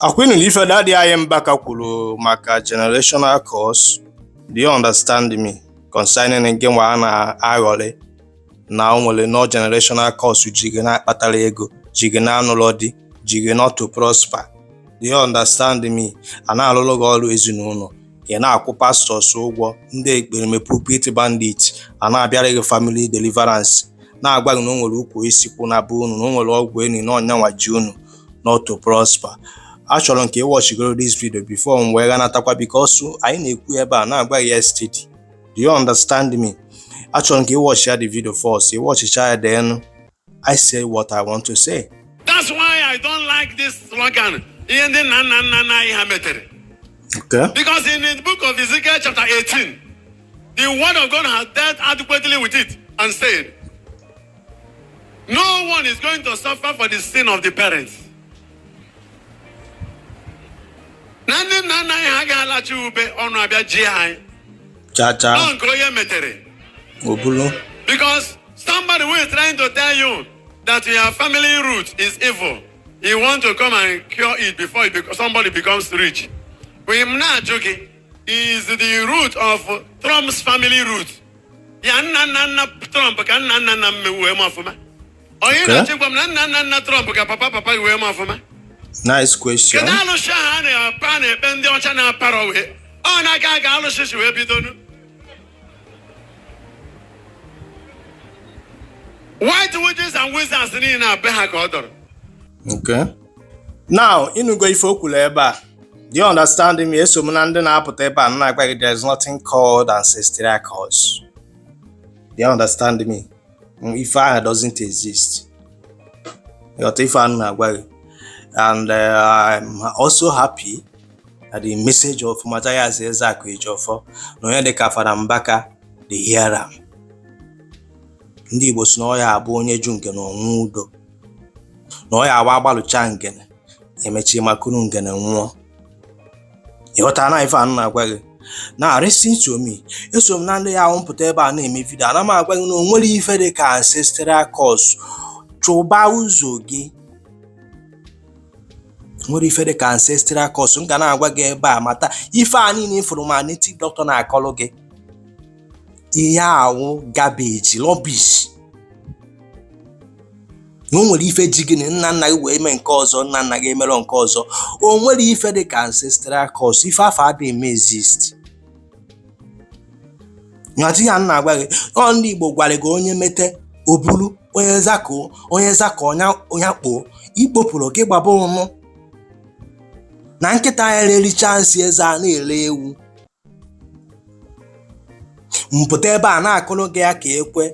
Akwa ịnụ na ife daddy anyị Mbaka kwuru maka generational curse. Do you understand me? Concerning gị nwa a na-aghọrị na o nwere no generational curse ji gị na-akpatara ego, ji gị na-anụlọ di, ji gị not to prosper. Do you understand me? A na-alụlụ gị ọrụ ezinụlọ, ị na-akwụ pastors ụgwọ, ndị ekperime pulpit bandit a na-abịara gị family deliverance, na-agwa gị na o nwere ukwu isi kwụ na be unu, na o nwere ọgwụ enyi na ọnyanwa ji unu not to prosper. Achọrọ m ka ị watchigoro this video before m wee ghanatakwa, because anyị na-ekwu ebe a na-agwa gị yesterday. Do you understand me? Achọrọ m ka ị watch ya the video first. Ị watchicha ya, then I say what I want to say. That's why I don't like this slogan. Ihe ndị nna nna nna nna anyị ha metere. Okay. Because in the book of Ezekiel chapter 18, the word of God has dealt adequately with it and said, no one is going to suffer for the sin of the parents. Na ndị nna nna anyị ha ga-alachi ube ọnụ abịa ji anyị. Cha cha. Nọ nke onye metere. Obulu. Because somebody who is trying to tell you that your family root is evil, you want to come and cure it before somebody becomes rich. We na-ajụ gị, is the root of Trump's family root? Ya nna nna nna Trump ka nna nna nna m wee ma ọfụma. Onye na-achị gwa m na nna nna nna Trump ka papa papa gị wee ma ọfụma. Nice question. Kedu alụsị ahụ a na-apa a na-ekpe ndị ọcha na-aparọ wee ọ na-aga aga alụsị si wee bidonu? White witches and wizards niile abe ha ka ọ dọrọ. Okay. Now, ịnụgo ife o kwuru ebe a. Do you understand me? Eso m na ndị na-apụta ebe a na-agwa gị there is nothing called ancestral curse. Do you understand me? Ife ahụ doesn't exist. Ịghọta ife ahụ na-agwa gị. And I'm also happy that the message of Mathias Ezeaku Ejiofor na onye dịka Fada Mbaka dey hear am. Ndị Igbo si na ọ ya abụ onye ju ngene ọnwụ udo, na ọ ya awa agbalụcha ngene emechi makuru ngene nwụọ. Ịghọta na ife a na-agwa gị na listen to me. Eso m na ndị ya ahụ mpụta ebe a na-eme video, ana m agwa gị na o nwere ife dị ka ancestral curse. Chụba ụzọ gị, nwere ife dị ka ancestral curse. M ga na-agwa gị ebe a mata ife a niile ịfụrụ ma native doctor na-akọlụ gị ihe awụ garbage, rubbish. Na o nwere ife ji gị na nna nna gị wee mee nke ọzọ, nna nna gị emerọ nke ọzọ. O nwere ife dị ka ancestral curse. Ife afọ adịghị eme exist. Nyatụ ya na-agwa gị, ọ ndị Igbo gwara gị onye mete obulu, onye zakoo, onye zakọ onye kpoo ikpopụrụ gị gbaba ụnụ na nkịta ya ericha nsị eze a na-ele ewu. Mpụta ebe a na-akụrụ gị ya ka ekwe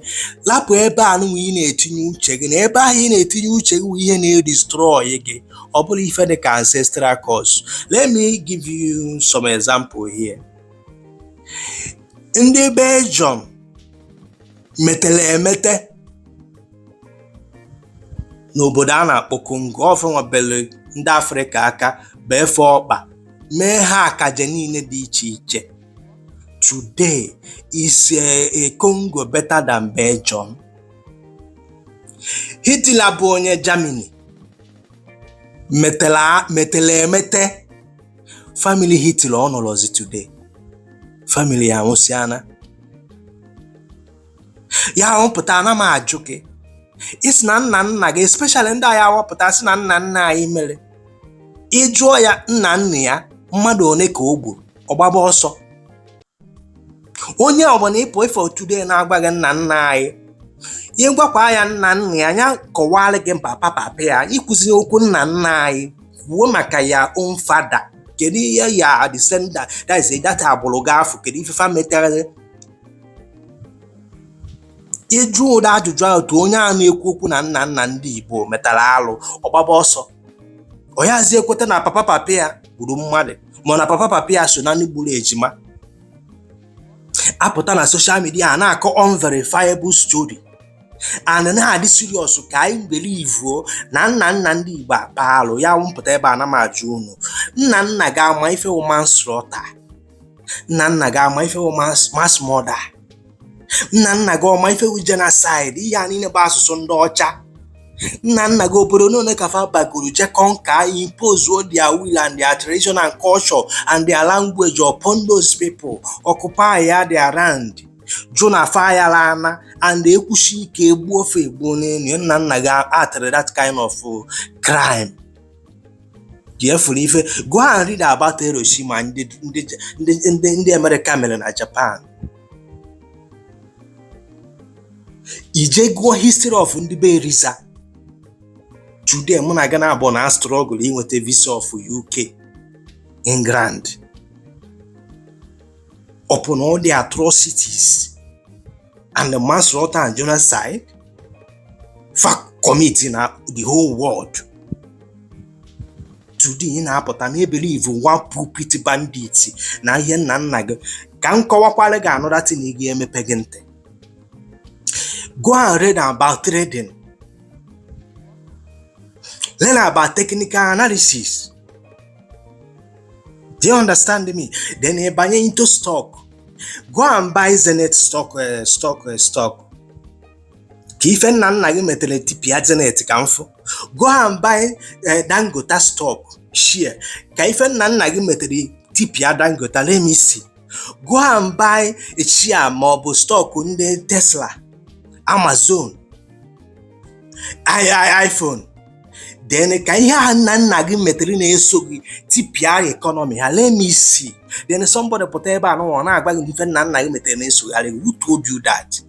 lapụ ebe a nụnwa ị na-etinye uche gị, na ebe ahụ ị na-etinye uche gị bụ ihe na-edestroy gị. Ọ bụrụ ife dị ka ancestral curse, let me give you some example here. Ndị Belgium metere emete n'obodo a na-akpọ Congo, ọfụnwabere ndị Afrịka aka beefe ọkpa mee ha akaje niile dị iche iche. Today is a Congo better than Belgium? Hitler bụ onye Germany metere emete. Family Hitler ọ nọrọzi today? Family ya anwụsịana. Ya ahụpụta ana m ajụ gị, isi na nna nna gị, especially ndị anyị awapụta sị na nna nna anyị mere, ị jụọ ya nna nna ya mmadụ one ka o gburu, ọ gbaba ọsọ. Onye ọbụla ịpụ ife today na-agwa gị nna nna anyị, ihe gwakwa ya nna nna ya, ya kọwara gị papa papa ya. Ịkụzi okwu nna nna anyị, kwuo maka ya own father. Kedu ihe ya descendant, that is that agbụrụ gị afọ, kedu ife fa metere? Ịjụ ụdị ajụjụ ahụ tụ onye a na-ekwu okwu na nna nna ndị Igbo metara alụ, ọgbaba ọsọ. Ọ yazi ekweta na papa papa ya gburu mmadụ, ma na papa papa ya so na ndị gburu ejima. Apụta na social media a na-akọ unverifiable story and na-adị serious ka anyị believe na nna nna ndị Igbo akpa alụ. Ya mpụta ebe a na m ajụ unu, nna nna gị ama ife wụ manslaughter? Nna nna gị ama ife wụ mass murder? Nna nna gị ọma ife wụ genocide? Ihe a niile bụ asụsụ ndị ọcha. Nna nna gị, obodo niile ka fa bagoro je conquer, impose their will and their tradition and culture and their language upon those people, occupy ya their land, jụ na fa yala ana and ekwusi ike egbuo ofe egbuo n'elu. Nna nna gị atịrị that kind of crime ji efuru ife. Go and read about Hiroshima, ndị America mere na Japan. Ije gụọ history of ndị be Eriza. Today mụ na gị na-abụ na struggle inweta visa of UK, England, upon all the atrocities and the manslaughter and genocide fa commit na the whole world. Today ị na-apụta na ebelieve one pulpit bandit na ihe nna nna gị. Ka m kọwakwara gị another thing ị ga-emepe gị ntị. Go and read about trading, learn about technical analysis. Do you understand me? Then ị banye into stock. Go and buy Zenith stock, stock ka ife nna nna gị metere tipịa Zenith ka mfụ. Go and buy Dangote stock share ka ife nna nna gị metere tipịa Dangote. Let me see. Go and buy a share ma ọ bụ stock ndị Tesla, Amazon, iPhone. Then ka ihe ahụ nna nna gị metere na-eso gị tipịa economy ha. Let me see. Then somebody pụta ebe a n'ụwa na-agwa gị ife nna nna gị metere na-esogharị gị. Who told you that?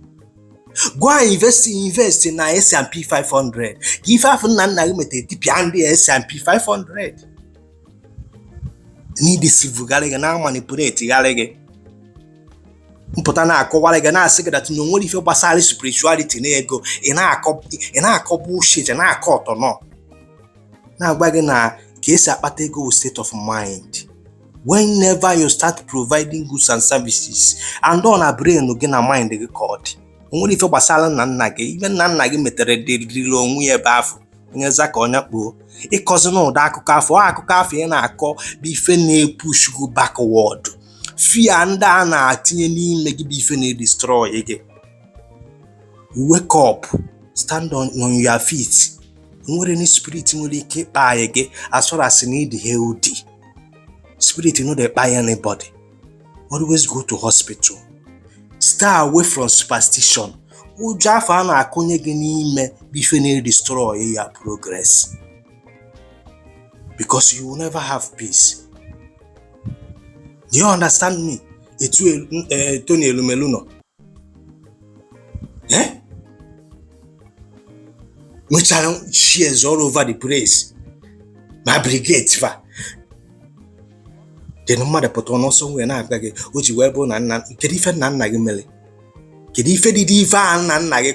Go and invest na S&P 500 ka ife afọ nna nna gị metere tipịa ndị S&P 500. N'idesivugharị gị na manipulate gharị gị, mpụta na-akọwara gị, na-asị gị that na onwere ife gbasara spirituality na ego. Ị na-akọ bullshit, ị na-akọ ọtọ nọ na-agwa gị na ka esi akpata ego with state of mind. Whenever you start providing goods and services and ọ na brain gị na mind gị ka ọ dị, onwere ife gbasara nna nna gị. Ife nna nna gị metere dịrịrị onwe ya ebe afọ onye za ka onye kpuo ịkọzi n'ụdị akụkọ afọ ọ akụkọ afọ ị na-akọ bụ ife na-epush go backward. Fear ndị a na-atinye n'ime gị bụ ife na-edestroy gị. Wake up, stand on your feet. Nwere any spirit nwere ike ịkpa anyị gị as far as na ịdị healthy. Spirit no dey kpai anybody. Always go to hospital. Stay away from superstition. Ụjọ afọ a na-akụnye gị n'ime bụ ife na-destroy your progress, because you will never have peace. Do you understand me? Etu Tony Elumelu nọ, eh? Nwechara shares all over the place ma brigade fa. Then mmadụ pụta n'ọsọ nwee na-agwa gị o ji wee bụrụ na nna. Kedu ife nna nna gị mere? Kedu ife dịdị ife a nna nna gị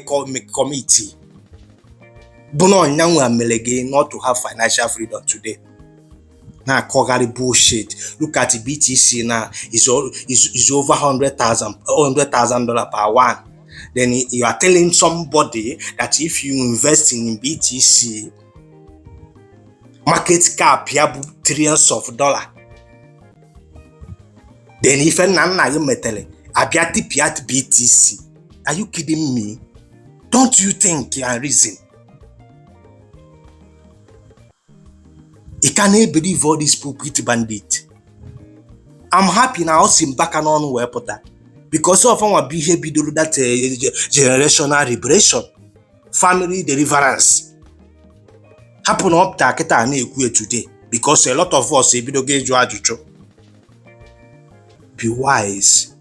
commit bụ na ọnya nwa mere gị not to have financial freedom today? Na-akọgharị bullshit. Look at BTC now, is over $100,000 per one. Then you are telling somebody that if you invest in BTC, market cap ya bụ trillions of dollar. Then ife nna nna gị metere abịa tipịa BTC. Are you kidding me? Don't you think and reason? You can't believe all these pulpit bandit. I'm happy na ọ si Mbaka n'ọnụ wee pụta, because of nwa bụ ihe bidoro that generational liberation, family deliverance. Hapụ na ọ pụta kịta na-ekwu today, because a lot of us ebidogo ịjụ ajụjụ. Be wise.